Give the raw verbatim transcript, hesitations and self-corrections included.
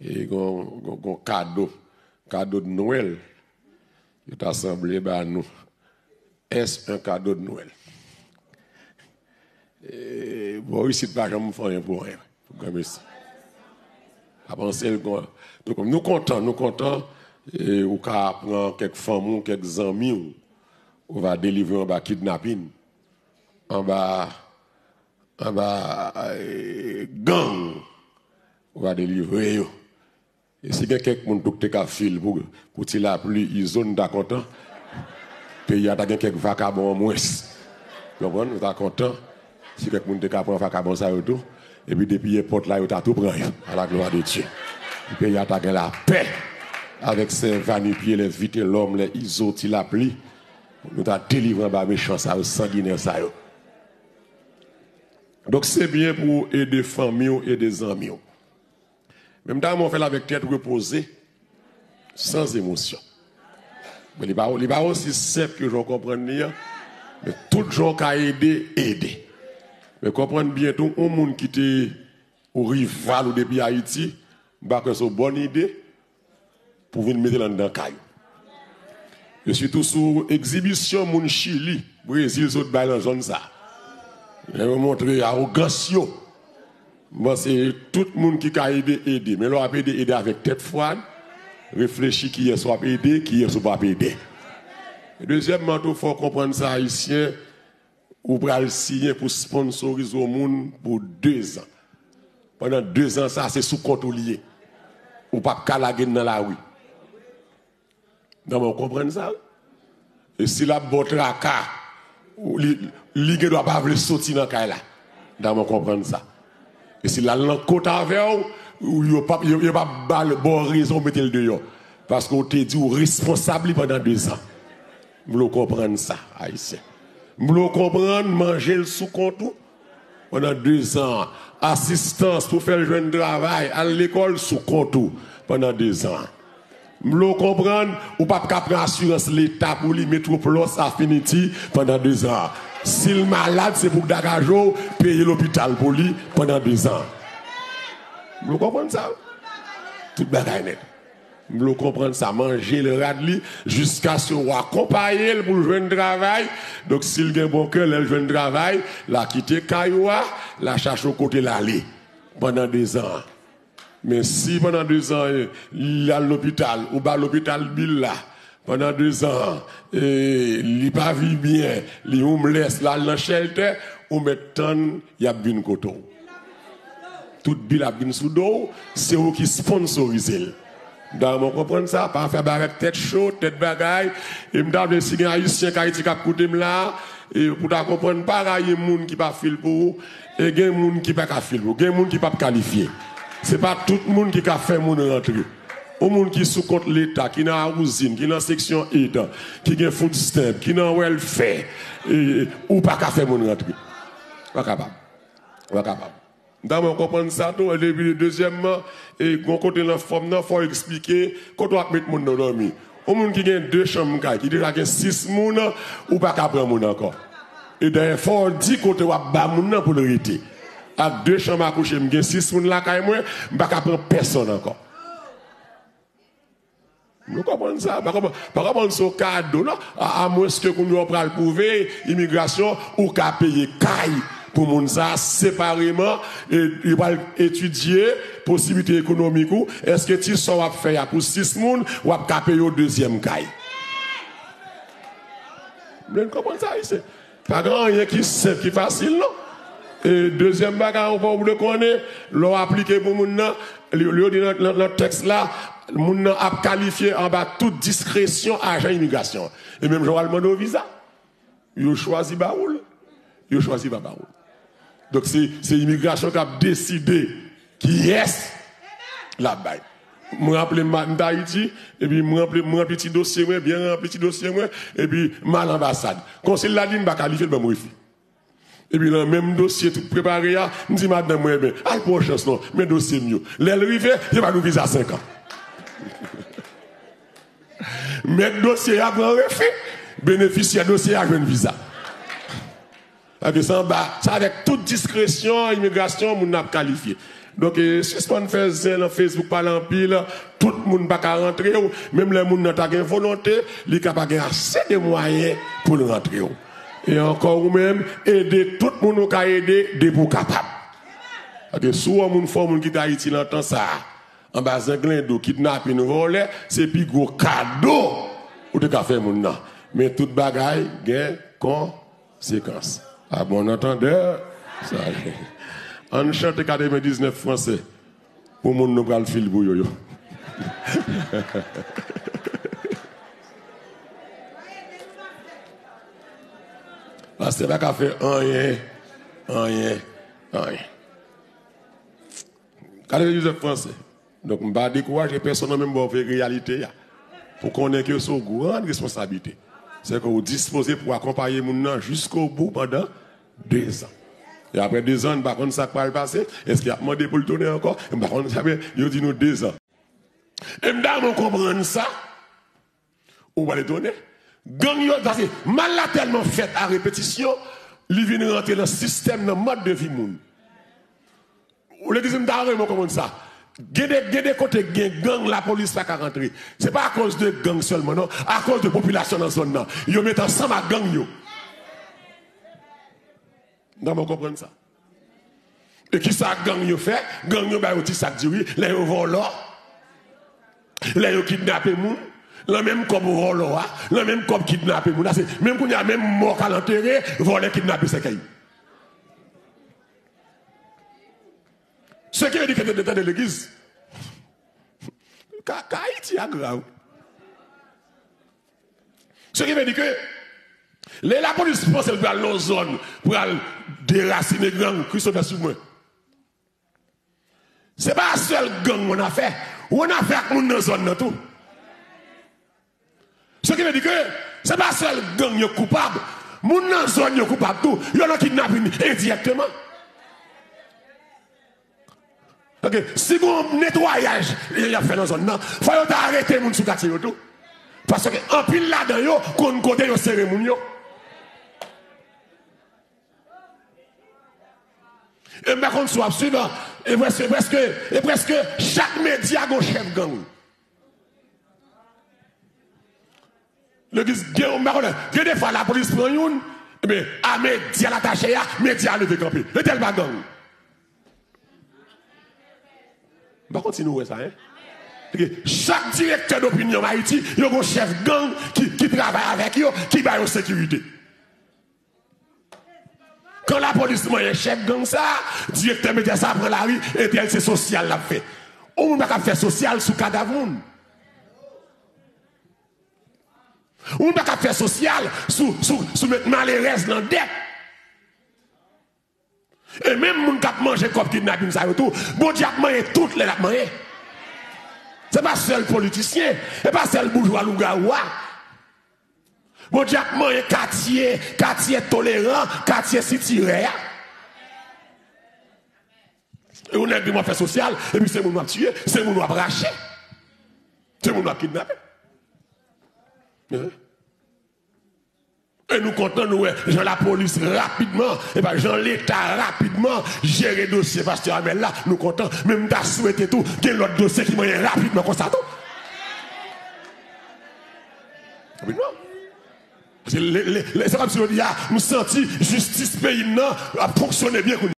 E gon, gon, gon kado, kado de Nwèl, yo ta sanble ba nou. Est-ce un cadeau de Noël? E, bò isit pa janm fè anyen pou anyen, pou granmesi. Pa panse l kon, nou, nou kontan, nou kontan, e, ou ka pran kèk fanmi w, kèk zanmi w, ou va delivre anba kidnapin, anba, anba, e, gang, ou va delivre yo. E si gen kèk moun tou ki te ka fil pou, pou Ti Lapli, Izo, nou ta kontan. Peyi a ta gen kèk vakabon an mwens. Konprann? Nou ta kontan si kèk moun te ka pran vakabon sa yo tou. Epi depi èpòt la, yo ta tou pran yo. A la glwa de Dye. Peyi a ta gen lapè. Avèk sè Vanipye, lè Vitelòm, lè Izo, Ti Lapli, nou ta delivre anba mechan sa yo, sanginè sa yo. Donk, se byen pou w ede fanmi w, ede zanmi w. Men m ta renmen w fè l avèk tèt repoze, san emosyon. Men li pa, li pa osi senp ke jan w konprann li an. Men tout jan w ka ede, ede. Men konprann byen tou, yon moun ki te yon rival ou depi Ayiti, m pa kwè se yon bòn ide pou vin mete l anndan kay ou. E sitou sou egzibisyon moun Chili, Brezil sot bay nan zòn sa. Lè yo montre awogans yo. M panse tout moun ki ka ede, ede. Men lè w ap ede, ede avèk tèt fwad. Reflechi kiyès w ap ede, kiyès ou p ap ede. E dezyèmman tou, fò w konprann sa, Ayisyen, ou pral siyen pou sponsorize yon moun pou dezan. Pandan dezan sa, se sou kont ou li ye. Ou p ap ka lage l nan lari. Nan men w konprann sa? E si l ap ba w traka, ou, li, li gen dwa pa vle soti nan kay la. Nan men w konprann sa? E si l al nan kot avè w, ou, yo p ap, yo, yo p ap ba l, ba w rezon mete l deyò. Paske w te di w responsab li pandan dezan. M vle w konprann sa, Ayisyen. M vle w konprann, manje l sou kont ou pandan dezan. Asistans pou fè l jwenn travay, al lekòl sou kont ou pandan dezan. M vle w konprann, ou p ap ka pran asirans Leta pou li, Metwoplòs, Affinity, pandan dezan. Si l malad, se pou w dagaje w, peye lopital pou li pandan dezan. M vle w konprann sa. Tout bagay nèt. M vle w konprann sa, manje l, rad li, jiskaske w akonpaye l pou l jwenn travay. Donk, si l gen bon kè, lè l jwenn travay, l a kite kay ou a, l a chache yon kote l ale pandan dezan an. Men si pandan dezan, li al lopital, ou ba lopital bil la, pandan dezan, e, li pa viv byen, li homeless, l al nan shelter, ou mèt tann y ap vin kote w. Tout bil ap vin sou do w, se ou ki sponsorize l. Dayè, mwen konprann sa, pa fè bagay avèk tèt cho, tèt bagay. E m ta vle si gen Ayisyen k Ayiti k ap koute m la, e pou ta konprann, pa rayi moun ki pa fil pou ou, e gen moun ki pa ka fil pou ou, gen moun ki p ap kalifye. Se pa tout moun ki ka fè moun rantre. Yon moun ki sou kont Leta, ki nan Awouzin, ki nan seksyon ed, ki gen food stamp, ki nan welfare, e, ou pa ka fè moun rantre. Ou pa kapab. Ou pa kapab. Dabò, konprann sa tou. Epi, dezyèmman, e, gon kote nan fòm nan, fò w eksplike kote w ap met moun nan dòmi. Yon moun ki gen de chanm kay, ki deja gen sis moun, ou pa ka pran moun ankò. E dayè, fò w di kote w ap ba moun nan pou l rete. Ak de chanm a kouche, m gen sis moun lakay mwen, m pa ka pran pèsonn ankò. Nou konprann sa? Pa konprann, pa konprann se yon kado, non? A, amwenske kounye a w pral pwouve imigrasyon, ou ka peye kay pou moun sa a separeman, e, yo pral etidye posiblite ekonomik ou. Èske ti sa w ap fè a pou sis moun, w ap ka peye yon dezyèm kay? M vle n konprann sa, Ayisyen. Pa gen anyen ki senp, ki fasil, non. E dezyèm bagay ankò, ou dwe konnen, lè w aplike pou moun nan, li, li yo di nan, nan, nan tèks la, moun nan ap kalifye anba tout diskresyon ajan imigrasyon. E menm jan w al mande w viza, yo chwazi ba ou l. Yo chwazi pa ba ou l. Donk, se, se imigrasyon k ap deside kiyès l ap bay. Mwen raple m, m t Ayiti, epi mwen raple, mwen ranpli ti dosye mwen, byen ranpli ti dosye mwen, epi m al anbasad. Konsil la di m pa kalifye, l ban m refi. Epi nan menm dosye, tout prepare a, m di madanm mwen, "Ebyen, al pran chans non, men dosye m yo." Lè l rive, yo ba nou viza senk an. Mèt dosye a pran refi, benefisyè dosye a jwenn viza. Paske se anba, se avèk tout diskresyon, imigrasyon, moun nan ap kalifye. Donk, eh, sispann fè zen nan Facebook, pale anpil, tout moun pa ka rantre w, menm lè moun nan ta gen volonte, li ka pa gen ase de mwayen pou l rantre w. E ankò ou menm, ede tout moun ou ka ede, depi w kapab. Paske si w wè moun fè w moun kite Ayiti nan tan sa a, anba zenglendo, kidnapin, vòlè, se pi gwo kado ou te ka fè moun nan. Men tout bagay gen konsekans. A bon antandè, sa. Ann chante katrevendiznèf franse pou moun nou pral fil pou yo yo. Pastè pa ka fè anyen, anyen, anyen. Katrevendiznèf franse. Donk, m pa dekouraje pèsonn nan, men m ba w vre reyalite a. Pou konnen ke se yon gran responsablite. Se ke ou dispoze pou akonpaye moun nan jiskobou pandan dezan. E apre dezan, n pa konn sa k pral pase. Èske y ap mande pou l tounen ankò? M pa konn sa, men yo di nou dezan. E m ta renmen w konprann sa. Ou pral etone. Gang yo, paske mal la tèlman fèt a repetisyon, li vin rantre nan sistèm, nan mòd de vi moun. Ou legliz, m ta renmen w konprann sa. Gen de, gen de kote gen gang, lapolis pa ka rantre. Se pa akoz de gang sèlman, non. Akoz de popilasyon nan zòn nan. Yo met ansanm ak gang yo. M ta renmen w konprann sa. E kisa gang yo fè? Gang yo ba yo ti sak diri, lè yo vòlò, lè yo kidnape moun, lan menm kòb vòlò a, lan menm kòb kidnape moun la, se menm kounye a, menm mò k al antere, vòlè kidnape sèkèy. Ce qui veut dire que tande legliz, ka, ka Ayiti a grav. Ce qui veut dire que lè lapolis panse l pral nan yon zòn, pral derasinen gang, Christopher, swiv mwen. Se pa sèl gang w annafè. W annafè ak moun nan zòn nan tou. Ce qui veut dire que se pa sèl gang yo k koupab. Moun nan zòn yo koupab tou. Yo nan kidnapin endirèkteman. Ok, si gon netwayaj y ap fè nan zòn nan, fò yo ta arete moun sou katye yo tou. Paske anpil ladan yo konn kote yo sere moun yo. E m pa konn si w ap swiv, e prèske, prèske, e prèske chak medya gon chèf gang. Legliz gen, m pa konnen, gen de fwa lapolis pran youn, ebyen, a medya l atache a, medya a leve kanpe. Etèl pa gang. M pa konn si nou wè sa, en. Paske chak direktè dopinyon Ayiti, yo gon chèf gang ki, ki travay avèk yo, ki ba yo sekirite. Kan lapolis manyen chèf gang sa, direktè medya sa pran lari, entèl se sosyal l ap fè. Yon moun pa ka ap fè sosyal sou kadav moun. Yon moun pa ka ap fè sosyal sou, sou, sou met malerèz nan dèt. E menm moun k ap manje kòb kidnapin sa yo tou, Bondye ap manyen tout lè l ap manyen. Se pa sèl politisyen, se pa sèl boujwa lougawou a. Bondye ap manyen katye, katye toleran, katye sitirè a. E yon nèg di m w ap fè sosyal, epi se moun w ap tiye, se moun w ap rache, se moun w ap kidnape. Hein? E nou kontan, nou wè jan lapolis rapidman, epa jan Leta rapidman jere dosye pastè Amèl la, nou kontan. Men m ta swete tou gen lòt dosye ki manyen rapidman konsa tou. Rapidman. Paske le, le, le, se kòmsi yo di a, nou santi jistis peyi n nan ap fonksyone byen kounye a.